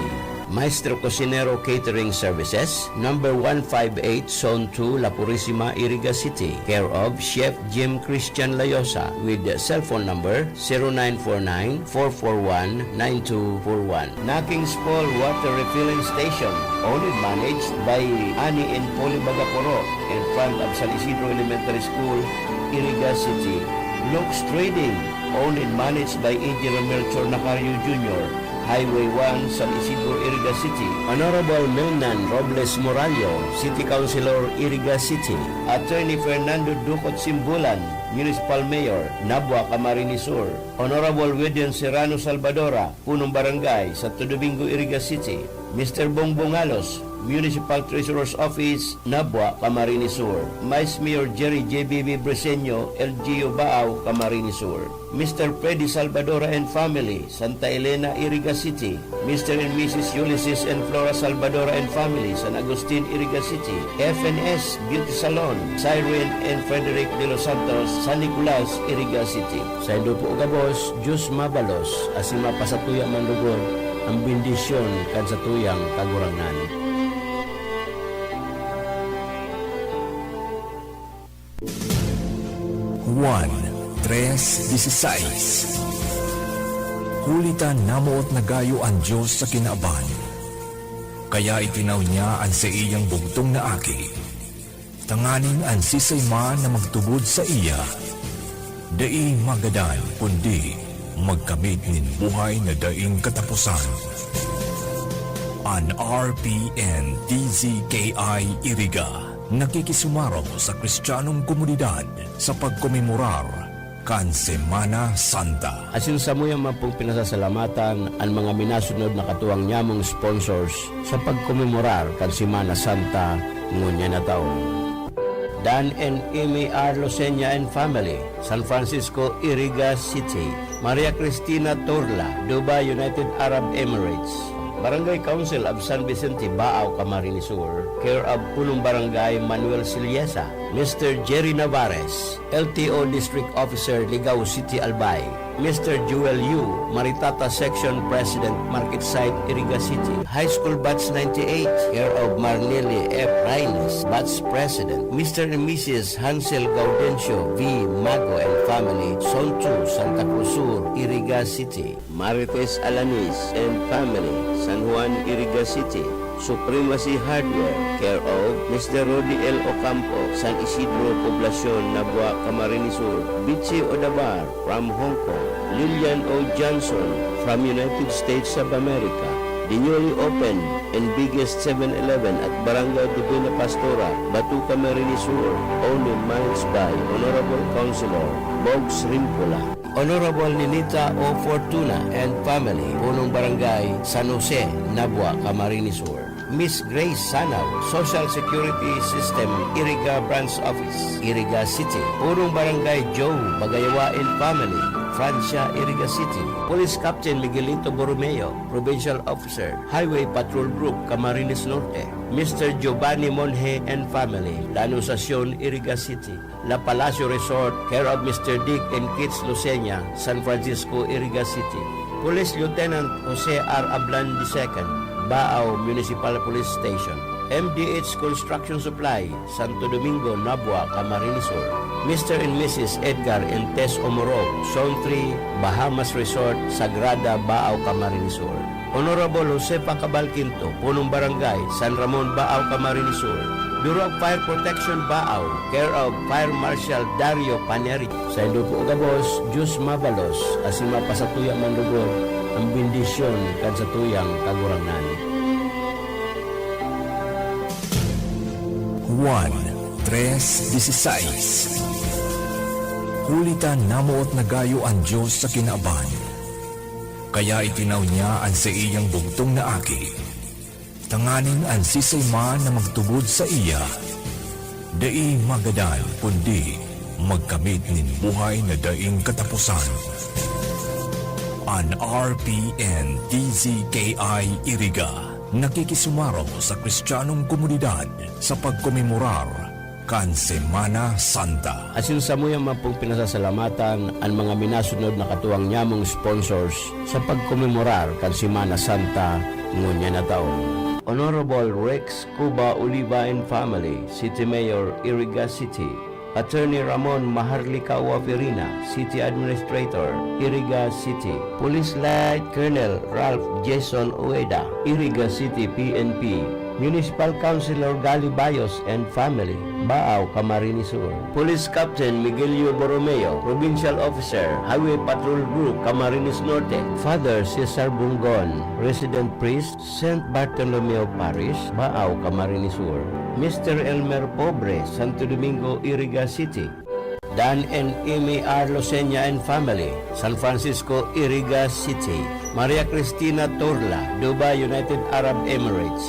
Maestro Cocinero Catering Services, number one five eight, Zone two, La Purisima, Iriga City, care of Chef Jim Christian Layosa, with cell phone number zero nine four nine, four four one, nine two four one. Naking's Fall Water Refilling Station, owned and managed by Ani and Polly Bagaporo, in front of San Isidro Elementary School, Iriga City. Lux Trading, owned and managed by Engineer Melchor Nacario Junior, Highway one, San Isidro, Iriga City. Honorable Melnan Robles Morallo, City Councilor, Iriga City. Attorney Fernando Ducot Simbulan, Municipal Mayor, Nabua, Camarines Sur. Honorable Widen Serrano Salvadora, Punong Barangay, Santo Domingo, Iriga City. Mister Bongbong Alos, Municipal Treasurer's Office, Nabua, Camarines Sur. Vice Mayor Jerry J B B Briseño, L G U Baao, Camarines Sur. Mister Freddy Salvadora and family, Santa Elena, Iriga City. Mister and Missus Ulysses and Flora Salvadora and family, San Agustin, Iriga City. F and S Beauty Salon, Cyrene and Frederick De Los Santos, San Nicolas, Iriga City. Saindo po gabos, Diyos mabalos, asin mapasatuya man lugod an bendisyon kan satuyang Kagurangnan. Juan tres dieciséis. Huli ta namoot na gayo an Dios sa kinaban, kaya itinaw niya an saiyang bugtong na Aki, tanganing an siisay man na magtubod saiya, dai magadan, kundi magkamit nin buhay na daing kataposan. An R P N D Z K I Iriga nakikisumarog sa Kristiyanong komunidad sa pagkomemorar kan Semana Santa. Asin samuya man pong pinasasalamatan an mga minasunod na katuwang nyamong sponsors sa pagkomemorar kan Semana Santa ngunyan na taon. Dan and Amy R. Lucena and family, San Francisco, Iriga City. Maria Cristina Torla, Dubai, United Arab Emirates. Barangay Council of San Vicente, Baao, Camarines Sur, care of Punong Barangay Manuel Siliesa. Mister Jerry Navarez, L T O District Officer, Ligao City, Albay. Mister Joel Yu, Maritata Section President, Market Site, Iriga City. High School Batch ninety-eight, care of Marneli F. Reynes, Batch President. Mister and Missus Hansel Gaudencio V. Mago and family, Zone two, Santa Cruz Sur, Iriga City. Marites Alanis and family, San Juan, Iriga City. Supremacy Hardware, care of Mister Rudy L. Ocampo, San Isidro Poblacion, Nabua, Camarines Sur. Bitsi Odabar, from Hong Kong. Lilian O. Johnson, from United States of America. The newly opened and biggest Seven Eleven at Barangay Divina Pastora, Batuca, Camarines Sur, only managed by Honorable Councilor Bogs Rimpola. Honorable Ninita O. Fortuna and family, Punong Barangay San Jose, Nabua, Camarines Sur. Miss Grace Sanaw, Social Security System, Iriga Branch Office, Iriga City. Punong Barangay Joe Bagayawa and family, Francia, Iriga City. Police Captain Miguelito Borromeo, Provincial Officer, Highway Patrol Group, Camarines Norte. Mister Giovanni Monje and family, La Anunciacion, Iriga City. La Palacio Resort, care of Mister Dick and Kits Lucena, San Francisco, Iriga City. Police Lieutenant Jose R. Ablan the second, Baao Municipal Police Station. M D H Construction Supply, Santo Domingo, Nabua, Camarines Sur. Mister and Missus Edgar and Tess Omorog, Zone three, Bahamas Resort, Sagrada, Baao, Camarines Sur. Honorable Josefa Cabal Quinto, Punong Barangay, San Ramon, Baao, Camarines Sur. Bureau of Fire Protection, Baao, care of Fire Marshal Dario Paneri. Saindo po gabos, Diyos mabalos, asin mapasatuya man lugod an bendisyon kan satuyang Kagurangnan. Juan tres dieciséis. Huli ta namoot na gayo an Dios sa kinaban, kaya itinaw niya an saiyang bugtong na Aki, tanganing an siisay man na magtubod saiya, dai magadan, kundi magkamit nin buhay na daing kataposan. An R P N D Z K I Iriga nakikisumarog sa Kristiyanong komunidad sa pagkomemorar kan Semana Santa. Asin samuya man pong pinasasalamatan an mga minasunod na katuwang nyamong sponsors sa pagkomemorar kan Semana Santa ngunyan na taon. Honorable Rex Cuba Oliva and family, City Mayor, Iriga City. Attorney Ramon Maharlika Waferina, City Administrator, Iriga City. Police Lieutenant Colonel Ralph Jason Ueda, Iriga City P N P. Municipal Councilor Gali Bayos and family, Baao, Camarines Sur. Police Captain Miguelio Borromeo, Provincial Officer, Highway Patrol Group, Camarines Norte. Father Cesar Bungon, Resident Priest, Saint Bartolomeo Parish, Baao, Camarines Sur. Mister Elmer Pobre, Santo Domingo, Iriga City. Dan and Amy R. Lucena and family, San Francisco, Iriga City. Maria Cristina Torla, Dubai, United Arab Emirates.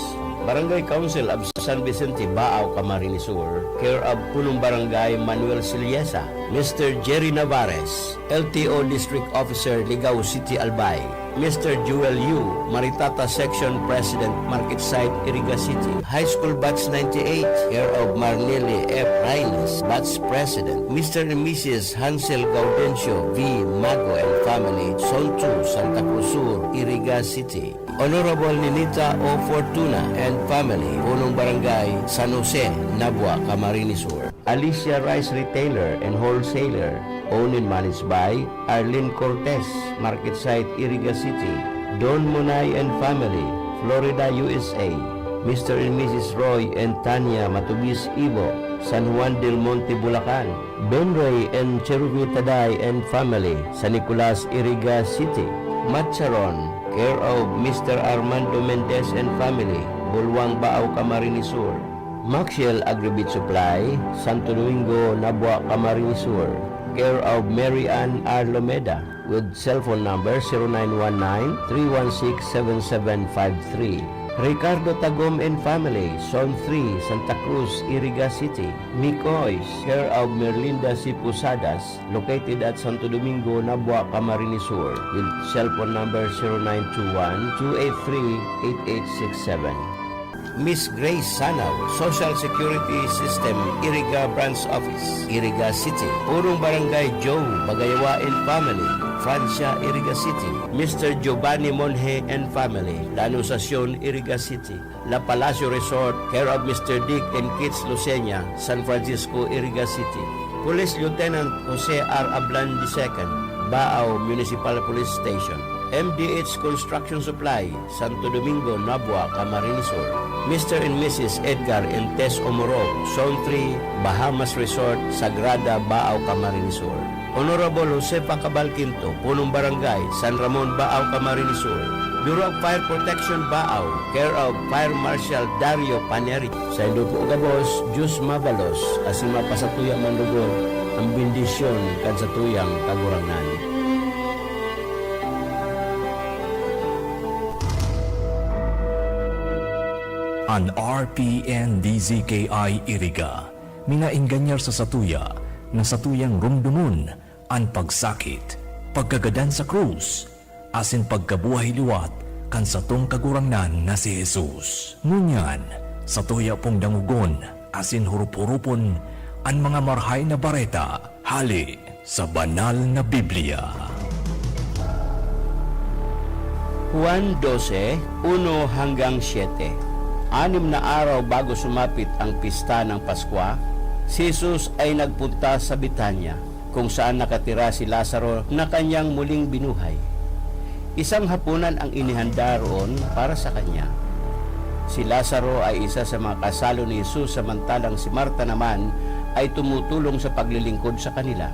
Barangay Council of San Vicente, Baao, Camarines Sur, care of Punong Barangay Manuel Siliesa, Mister Jerry Navarez, L T O District Officer, Ligao City, Albay, Mister Joel Yu, Maritata Section President, Market Site, Iriga City, High School Batch ninety-eight, care of Marnili F Raines, Batch President, Mister and Missus Hansel Gaudencio V Mago and family, Zone two, Santa Cruz Sur, Iriga City. Honorable Ninita O Fortuna and family, Punong Barangay San Jose, Nabua, Camarines Sur. Alicia Rice Retailer and Wholesaler, owned and managed by Arlene Cortez, Market Site, Iriga City. Don Monay and family, Florida, U S A. Mister and Missus Roy and Tanya Matubis Ibo, San Juan del Monte, Bulacan. Benroy and Cherubi Taday and family, San Nicolas, Iriga City. Macharon, care of Mister Armando Mendez and family, Bulwang, Baao, Camarines Sur. Maxiel Agribeet Supply, Santo Domingo, Nabua, Camarines Sur, care of Mary Ann Arlomeda, with cellphone number zero nine one nine, three one six, seven seven five three. Ricardo Tagom and family, Zone three, Santa Cruz, Iriga City. Mikoys, care of Merlinda C Posadas, located at Santo Domingo, Nabua, Camarines Sur, with cellphone number zero nine two one, two eight three, eight eight six seven. Miss Grace Sanaw, Social Security System, Iriga Branch Office, Iriga City. Punong Barangay Joe Bagayawa and family, Francia, Iriga City. Mister Giovanni Monje and family, La Anunciacion, Iriga City. La Palacio Resort, care of Mister Dick and Kids Lucena, San Francisco, Iriga City. Police Lieutenant Jose R Ablan the second, Baao Municipal Police Station. M D H Construction Supply, Santo Domingo, Nabua, Camarines Sur. Mister and Missus Edgar and Tess Omoro, Zone three, Bahamas Resort, Sagrada, Baao, Camarines Sur. Honorable Josefa Cabal Quinto, Punong Barangay, San Ramon, Baao, Camarines Sur. Bureau of Fire Protection, Baao, care of Fire Marshal Dario Paneri. Saindo po gabos, Diyos mabalos, asin mapasatuya man lugod ang bendisyon kan satuyang Kagurangnan. An R P N D Z K I Iriga minaengganyar sa satuya na satuyang rumdomon an pagsakit, pagkagadan sa krus, asin pagkabuhay liwat kan satong Kagurangnan na si Jesus. Ngunyan, satuya pong dangogon asin hurup-hurupon an mga Marahay na Bareta hale sa Banal na Biblia. Juan doce, uno hanggang siete. Anim na araw bago sumapit ang pista ng Paskwa, si Jesus ay nagpunta sa Betania, kung saan nakatira si Lazaro na kanyang muling binuhay. Isang hapunan ang inihanda roon para sa kanya. Si Lazaro ay isa sa mga kasalo ni Jesus, samantalang si Marta naman ay tumutulong sa paglilingkod sa kanila.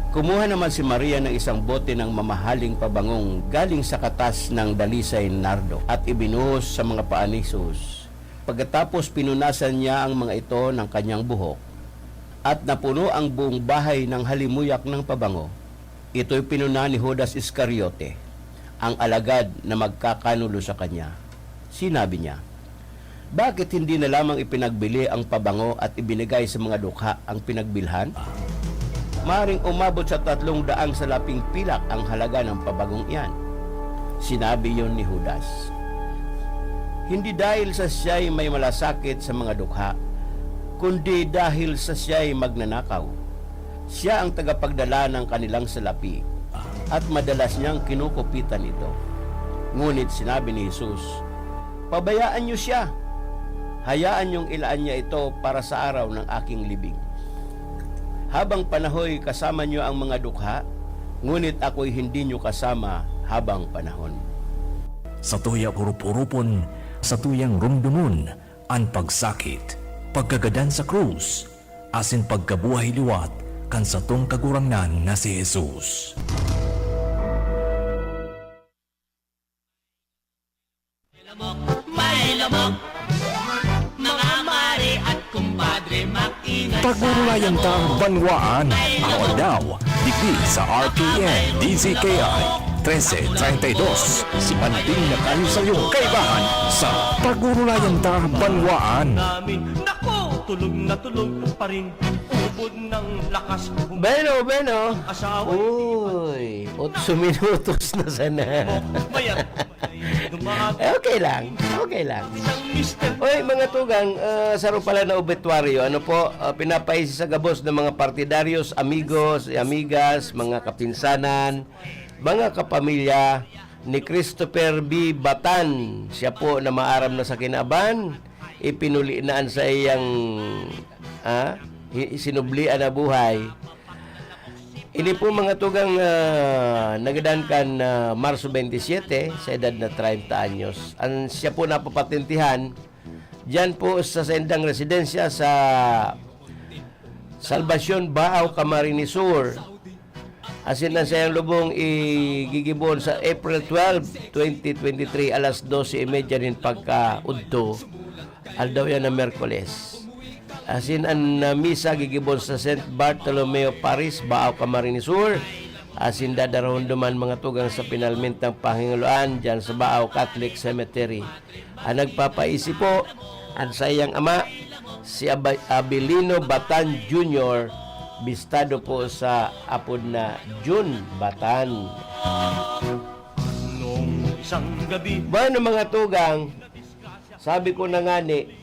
Kumuha naman si Maria ng isang bote ng mamahaling pabangong galing sa katas ng dalisay nardo at ibinuhos sa mga paa ni Jesus. Pagkatapos, pinunasan niya ang mga ito ng kanyang buhok, at napuno ang buong bahay ng halimuyak ng pabango. Ito'y pinuna ni Judas Iscariote, ang alagad na magkakanulo sa kanya. Sinabi niya, "Bakit hindi na lamang ipinagbili ang pabango at ibinigay sa mga dukha ang pinagbilhan? Maring umabot sa tatlong daang salaping pilak ang halaga ng pabangong iyan." Sinabi yon ni Judas, hindi dahil sa siya'y may malasakit sa mga dukha, kundi dahil sa siya'y magnanakaw. Siya ang tagapagdala ng kanilang salapi, at madalas niyang kinukupitan ito. Ngunit sinabi ni Jesus, "Pabayaan niyo siya. Hayaan niyong ilaan niya ito para sa araw ng aking libing. Habang panahoy kasama niyo ang mga dukha, ngunit ako'y hindi niyo kasama habang panahon." Satuya purupurupon, satuyang rumdomon an pagsakit, pagkagadan sa krus, asin pagkabuhay liwat kan satong Kagurangnan na si Jesus. May lamok, may lamok. Mga mare at kumpadre, mag-ingat. Pagurulayan tang banwaan, araw-daw, digdi sa R P N D Z K I. trese treinta y dos, si Banding na tayo sa'yo, kaibahan sa Pag-uulayan Ta Banwaan. Namin, nako, tulog na tulog pa rin. Ubod ng lakas. Bueno, bueno. Asawa. Uy, otso minutos na sana. Mayat. Eh, okay lang. Okay lang. Isang mister. Oy, mga tugang, ah, saro pala na obituaryo. Ano po, ah, pinapaisi sa gabos ng mga partidaryos, amigos, amigas, mga kapinsanan, mga kapamilya ni Christopher B. Batan. Siya po na maaram na sa kinaban, ipinuli na an saiyang, ah, hi- sinublian na buhay. Ini po, mga tugang, ah, nagadan kan, ah, Marso twenty-seven, sa edad na treinta anyos. An siya po napapatentihan diyan po sa saindang residensya sa Salvacion, Baao, Camarines Sur. Asin an saiyang lubong igigibohon sa April twelve, twenty twenty-three, alas dose y media nin pagkaudto. Aldaw yan na Miyerkules. Asin an, ah, misa gigibohon sa Saint Bartolomeo Parish, Baao, Camarines Sur. Asin dadarahon duman, mga tugang, sa pinalmintang pahingaloan diyan sa Baao Catholic Cemetery. An nagpapaisi po, an saiyang ama, si Aba- Abilino Batan Junior, bistado po sa apod na Jun Batan. Nung isang gabi, Bueno, mga tugang, sabi ko na ngani,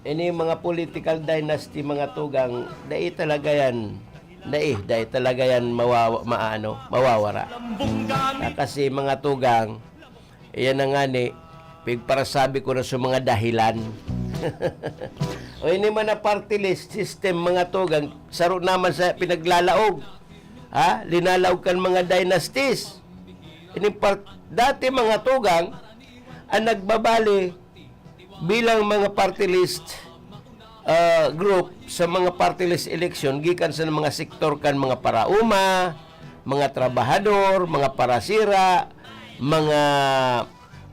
ini mga political dynasty, mga tugang, dai talaga yan, dai, dai talaga yan mawawa, maano, mawawara. lambong gamit. Ah, kasi, mga tugang, iyan na ngani, pigparasabi ko na sa mga dahilan. O ini man na party list system, mga tugang, saro naman sa pinaglalaog. Ha? Linalaog kan mga dynasties. Ini part, dati, mga tugang, ang nagbabali bilang mga party list, ah, group sa mga party list election gikan sa mga sektor kan mga paraoma, mga trabahador, mga parasira, mga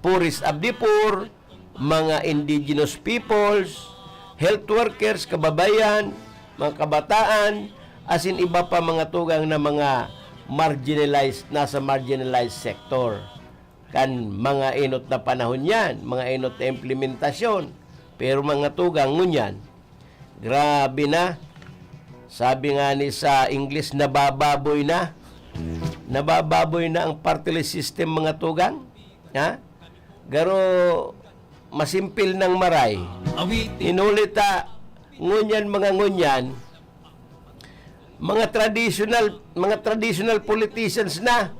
poorest of the poor, mga indigenous peoples, health workers, kababayan, mga kabataan, asin iba pa, mga tugang, na mga marginalized, nasa marginalized sector. Kan mga enot na panahon yan, mga enot na implementasyon. Pero, mga tugang, ngunyan, grabe na. Sabi nga ni sa English, nabababoy na. Nabababoy na ang party list system, mga tugang. Ha? Garo, masimpil nang maray. Inuli ta, ngunyan, mga ngunyan, mga traditional, mga traditional politicians na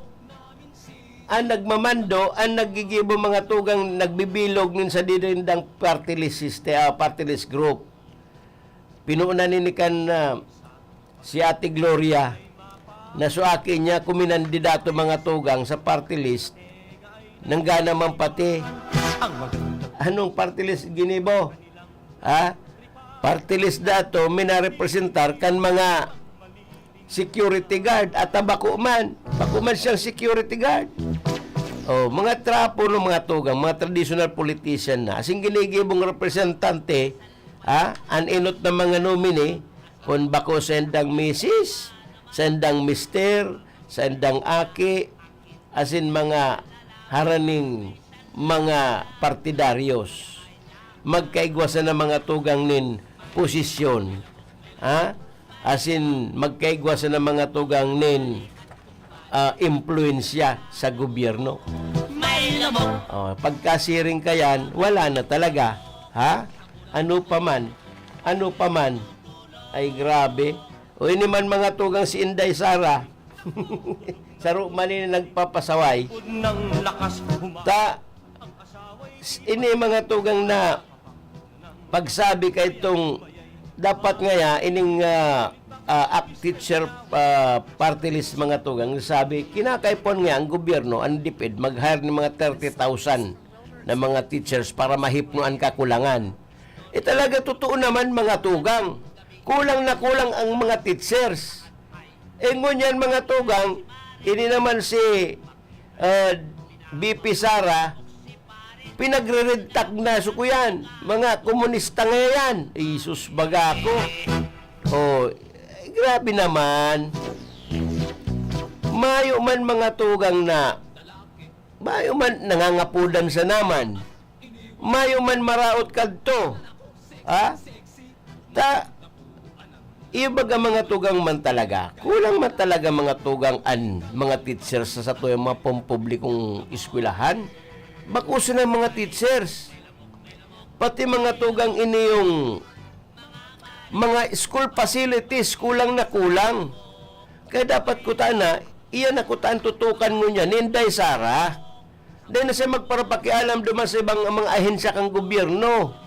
ang nagmamando, ang naggigibo, mga tugang, nagbibilog nin sa didindang party list system, ah, party list group. Pinuunan nini kan, ah, si Ate Gloria, na so aki niya kuminandidato, mga tugang, sa party list, nanggana man pati. Anong party list ginibo? Ha? Party list dato, minarepresentar kan mga security guard at bako man. Bako man siyang security guard. Oh, mga trapo no, mga tugang, mga traditional politician na. Asing ginigibong representante, ha? An enot na mga nominee, kun bako sa endang misis, sa endang mister, sa endang aki, asin mga haraning mga partidaryos. Magkaigwa sana, mga tugang, nin posisyon, ha? Asin magkaigwa sana, mga tugang, nin, ah, impluwensya sa gobyerno. May lamok. Oh, pagkasiring kayan, wala na talaga, ha? Ano pa man, ano pa man. Ay, grabe. O, ini man, mga tugang, si Inday Sara. Saro man ini nagpapasaway. Ng lakas huma- Ta, s- ini, mga tugang, na pagsabi kay itong dapat ngaya ining, ah, ah, act teacher, ah, party list, mga tugang, sabi, kinakaipon nga ang gobyerno, ang DepEd, mag-hire ng mga thirty thousand na mga teachers para mahipno ang kakulangan. Eh, talaga, totoo naman, mga tugang, kulang na kulang ang mga teachers. Eh, ngunyan, mga tugang, ini naman si, ah, V P Sara, pinagre-red tag na, so, kuyan, mga komunista ngayon. Jesus, baga ako. Oh, eh, grabe naman. Mayo man mga tugang na, mayo man nangangapodan sa naman. Mayo man maraot kadto. Ha? Ta, iyo baga mga tugang man talaga. Kulang man talaga mga tugang an mga teacher sa satuyang mga pampublikong eskwelahan. Bako sana mga teachers. Pati mga tugang ini yung mga school facilities, kulang na kulang. Kaya dapat kutana, iyan na kutaan tutukan ngunyan ni Inday Sara. Dai na siya magparapakialam duman sa ibang mga ahensya kan gobyerno.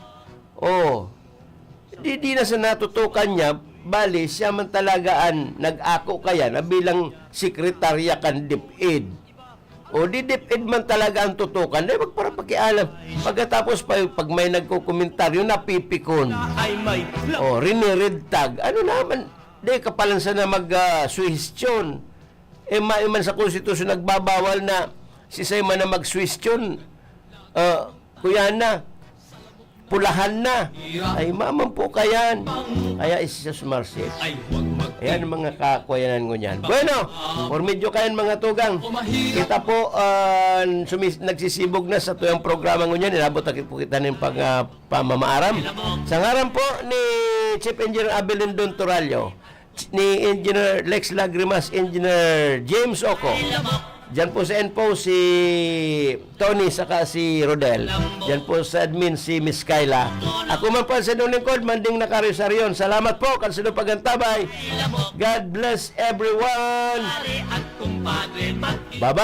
Oh. Di, di na siya natutukan niya, bali, siya man talaga an nag-ako kaya na bilang sekretarya kan DepEd. O di DepEd man talaga ang tutukan, dai magparapakialam. Pagkatapos pa, pag may nagkokomentaryo, napipikon. Ay, may O, riniredtag. Ano naman? Di ka pala sana mag, ah, suhestyon. Eh, mayo man sa konstitusyon nagbabawal na si Simon na magsuwestiyon. Ah, kuya na, pulahan na. Ay, maman po kayan. Kaya isus marsis. Ayan ang mga kakuyanan ngunyan. Bueno, por medyo kayan mga tugang. Kita po, ah, sumis- nagsisibog na sa tuyang programa ngunyan. Inabot na po kita ng pag, ah, pamamaaram. Sa ngaran po ni Chief Engineer Abelindon Torallo, ni Engineer Lex Lagrimas, Engineer James Oco. Diyan po sa info si Tony saka si Rodel. Diyan po sa admin si Miss Kyla. Ako man po sa inyong lingkod, Manding Nakarisaryon. Salamat po, kan sino pagantabay. God bless everyone. Bye-bye.